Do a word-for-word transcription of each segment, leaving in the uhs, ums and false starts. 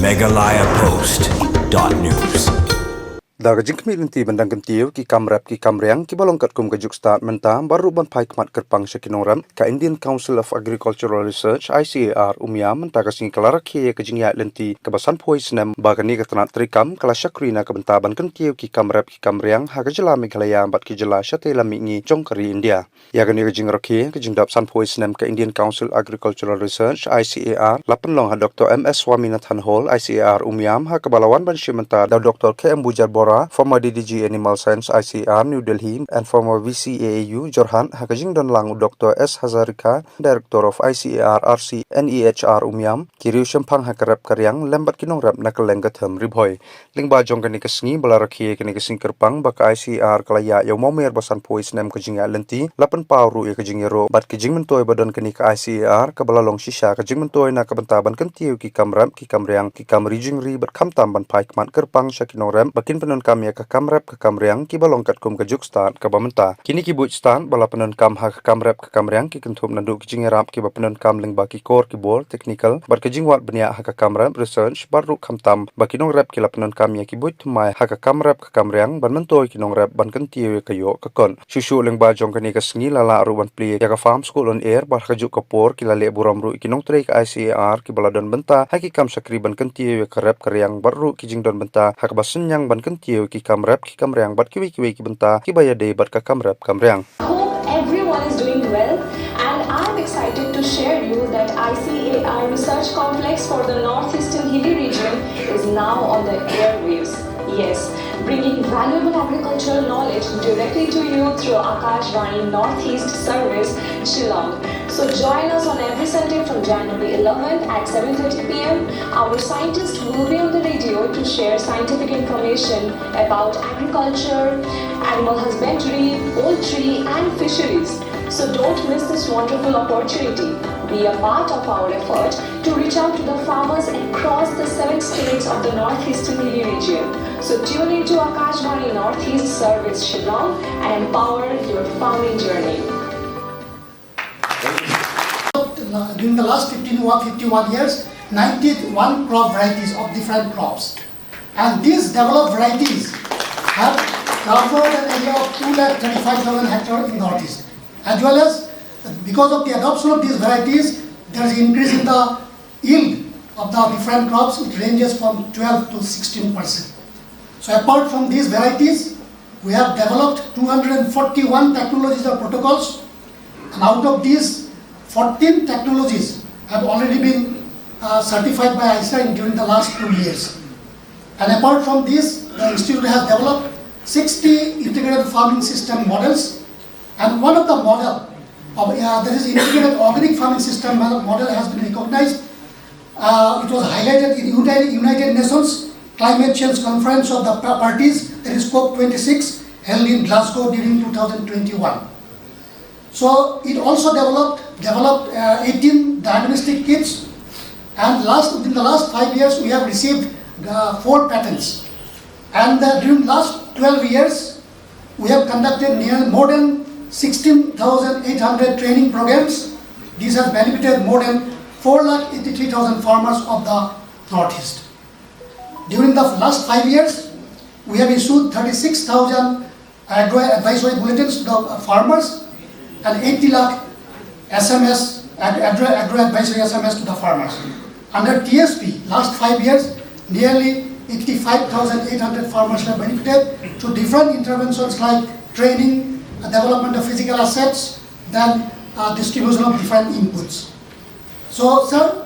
Meghalaya Post dot news. Da ka jingkhmih lynti ban dang kyntiew ki kam rep ki kam riang kiba long katkum ka juk stad mynta, bad ruh ban phai khmat kyrpang sha ki nongrep, ka Indian Council of Agricultural Research, I C A R, Umiam, mynta ka sngi ka la rakhe ïa ka jingïaid lynti kaba sanphew snem ba kane ka tnat treikam ka la shakri na ka bynta ban kyntiew ki kam rep ki kam riang ha ka jylla Meghalaya bad ki jylla shatei lam mihngi jong ka ri India. Ïa kane ka jingrakhe ka jingdap sanphew snem ka Indian Council Agricultural Research, I C A R, la pynlong ha Doctor M S Swaminathan Hall, I C A R, Umiam, ha kaba la wan ban shim bynta da u Doctor K M Bujar Bora, former D D G Animal Science, I C A R, New Delhi, and former V C A A U, Jorhat, ha ka jingdon lang u Doctor S Hazarika, Director of I C A R R C N E H R Umiam, ki riew shemphang ha ka rep ka riang lem bad ki nongrep na kylleng ka them Ri Bhoi. Lyngba jong kane ka sngi ba la rakhe kane ka sngi kyrpang ba ka I C A R ka la ïaid ïa u mawmer ba sanphew snem ka jingïaid lynti, la pynpaw ruh ïa ka jingïaroh bad ka jingmyntoi ba don kane ka I C A R kaba la long shisha ka jingmyntoi na ka bynta ban kyntiew ki kam rep ki kam riang ki kam ri jingri bad khamtam ban phai khmat kyrpang sha ki nongrep ba kin pyndonkam ïa ka kam rep ka kam riang kiba long katkum ka juk stad kaba mynta. Kine ki buit stad ba la pyndonkam ha ka kam rep ka kam riang ki kynthup naduh ki jingïarap kiba pyndonkam lyngba ki kor ki bor technical bad ka jingwad bniah ha ka kam rep research, bad ruh khamtam ba ki nongrep ki la pyndonkam ïa ki buit thymmai ha ka kam rep ka kam riang ban myntoi ki nongrep ban kyntiew ïa ka ïoh ka kot. Shuh shuh lyngba jong kane ka sngi la lah ruh ban plie ïa ka Farm School on Air, bad ha kajuh ka por ki la leh burom ruh ïa ki nongtrei ka I C A R kiba la don bynta ha ki kam shakri ban kyntiew ïa ka rep ka riang bad ruh ki jingdon bynta ha kaba synñiang ban kyntiew ïa ki kam rep ki kam riang bad kiwei kiwei ki bynta kiba ïadei bad ka kam rep kam riang. Hope everyone is doing well, and I'm excited to share you that I C A R Research Complex for the Northeastern Hilly Region is now on the airwaves. Yes, bringing valuable agricultural knowledge directly to you through Akashvani Northeast Service, Shillong. So join us on every Sunday from January eleventh at seven thirty p m. Our scientists will be on the radio to share scientific information about agriculture, animal husbandry, poultry, and fisheries. So don't miss this wonderful opportunity. Be a part of our effort to reach out to the farmers across the seven states of the Northeastern Hilly Region. So tune in to Akashvani Northeast Service Shillong and empower your farming journey. During the last fifteen or fifty-one years, ninety-one crop varieties of different crops. And these developed varieties have covered an area of two lakh thirty-five thousand hectare in Northeast. As well as, because of the adoption of these varieties, there is increase in the yield of the different crops. It ranges from twelve to sixteen percent. So apart from these varieties, we have developed two hundred forty-one technologies or protocols, and out of these, fourteen technologies have already been, uh, certified by I C A R during the last two years. And apart from this, the institute has developed sixty integrated farming system models, and one of the model of, uh, that is integrated organic farming system model, model has been recognized. Uh, it was highlighted in United, United Nations Climate Change Conference of the Pa-, Parties, that is COP twenty-six, held in Glasgow during two thousand twenty-one. So it also developed, developed, uh, eighteen diagnostic kits, and last, within the last five years, we have received, uh, four patents. And, uh, during last twelve years, we have conducted near more than sixteen thousand eight hundred training programs. This has benefited more than four lakh eighty-three thousand farmers of the Northeast. During the last five years, we have issued thirty-six thousand agro advisory bulletins to the farmers and eighty lakh S M S, ag-, agro, agro advisory S M S to the farmers. Under T S P, last five years, nearly eighty-five thousand eight hundred farmers have benefited through different interventions like training, uh, development of physical assets, then, uh, distribution of different inputs. So, sir,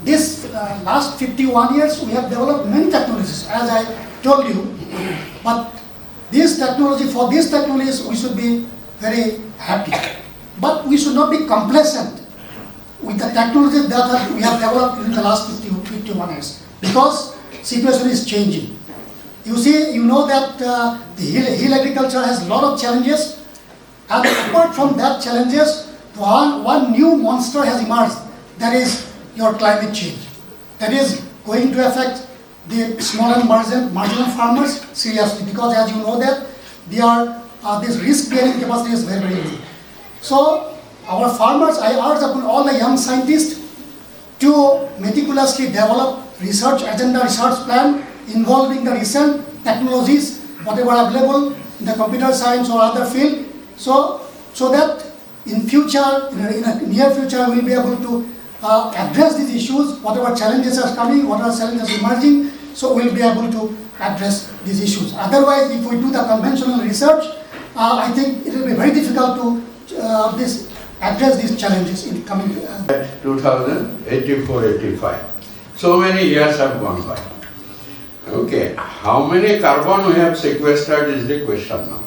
this, uh, last fifty-one years, we have developed many technologies, as I told you, but this technology, for these technologies, we should be very happy. But we should not be complacent with the technologies that have, we have developed in the last fifty, fifty-one years, because situation is changing. You see, you know that, uh, the hill, hill agriculture has a lot of challenges, and apart from that challenges, one, one new monster has emerged, that is your climate change. That is going to affect the small and margin, marginal farmers seriously, because as you know that they are, uh, this risk bearing capacity is very, very low. So our farmers, I urge upon all the young scientists to meticulously develop research agenda, research plan involving the recent technologies, whatever available in the computer science or other field, so so that in future, in a, in a near future, we'll be able to uh, address these issues, whatever challenges are coming, whatever challenges emerging, so we'll be able to address these issues. Otherwise, if we do the conventional research, uh, I think it will be very difficult to uh, this address these challenges in coming. Uh, two thousand eighty-four eighty-five. So many years have gone by. Okay, how many carbon we have sequestered is the question now.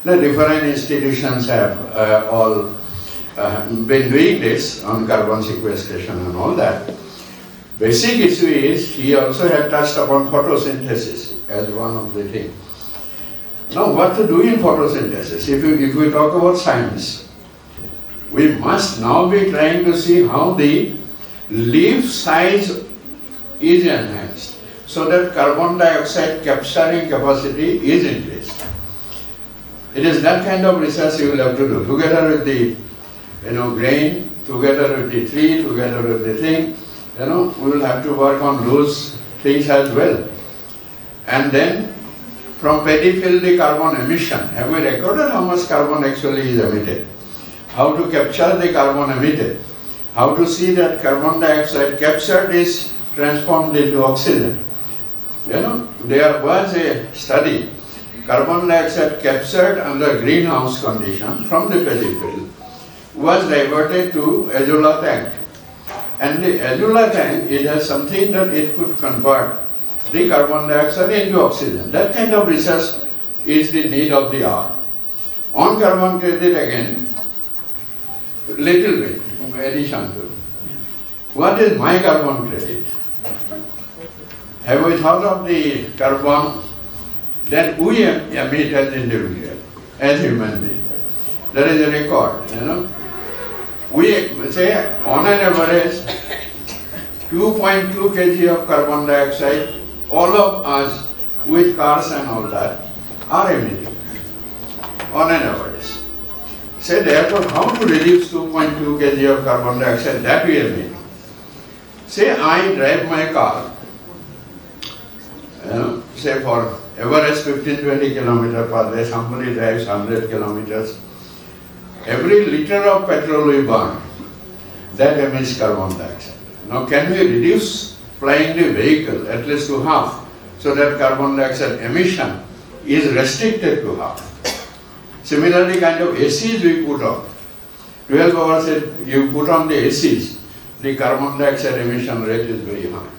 The different institutions have uh, all uh, been doing this on carbon sequestration and all that. Basic issue is he also had touched upon photosynthesis as one of the things. Now, what to do in photosynthesis? If, you, if we talk about science, we must now be trying to see how the leaf size is enhanced so that carbon dioxide capturing capacity is increased. It is that kind of research you will have to do together with the you know grain, together with the tree, together with the thing. You know, we will have to work on those things as well. And then from paddy field the carbon emission, have we recorded how much carbon actually is emitted? How to capture the carbon emitted? How to see that carbon dioxide captured is transformed into oxygen? You know, there was a study, carbon dioxide captured under greenhouse condition from the paddy field was diverted to Azolla tank. And the Azolla tank, it has something that it could convert the carbon dioxide into oxygen. That kind of research is the need of the hour. On carbon credit again, little bit, addition to. What is my carbon credit? Have we thought of the carbon that we em- emit as individual, as human being? There is a record, you know. We say on an average two point two kg of carbon dioxide, all of us with cars and all that are emitting on an average. Say therefore how to reduce two point two kg of carbon dioxide that we emit. Say I drive my car, you know, say for average fifteen twenty kilometer per day, somebody drives hundred kilometers. Every liter of petrol we burn, that emits carbon dioxide. Now can we reduce plying the vehicle at least to half so that carbon dioxide emission is restricted to half? Similarly, kind of A Cs we put on. twelve hours if you put on the A Cs, the carbon dioxide emission rate is very high.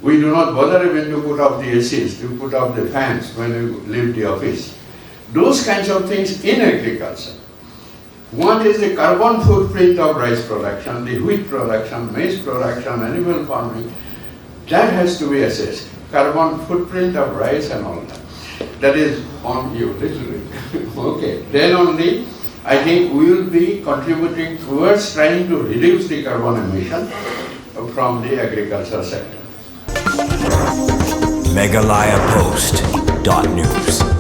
We do not bother even to put off the A Cs, to put off the fans when we leave the office. Those kinds of things in agriculture. What is the carbon footprint of rice production, the wheat production, maize production, animal farming? That has to be assessed. Carbon footprint of rice and all that. That is on you, little bit. Okay. Then only I think we will be contributing towards trying to reduce the carbon emission from the agriculture sector. Meghalaya Post dot news.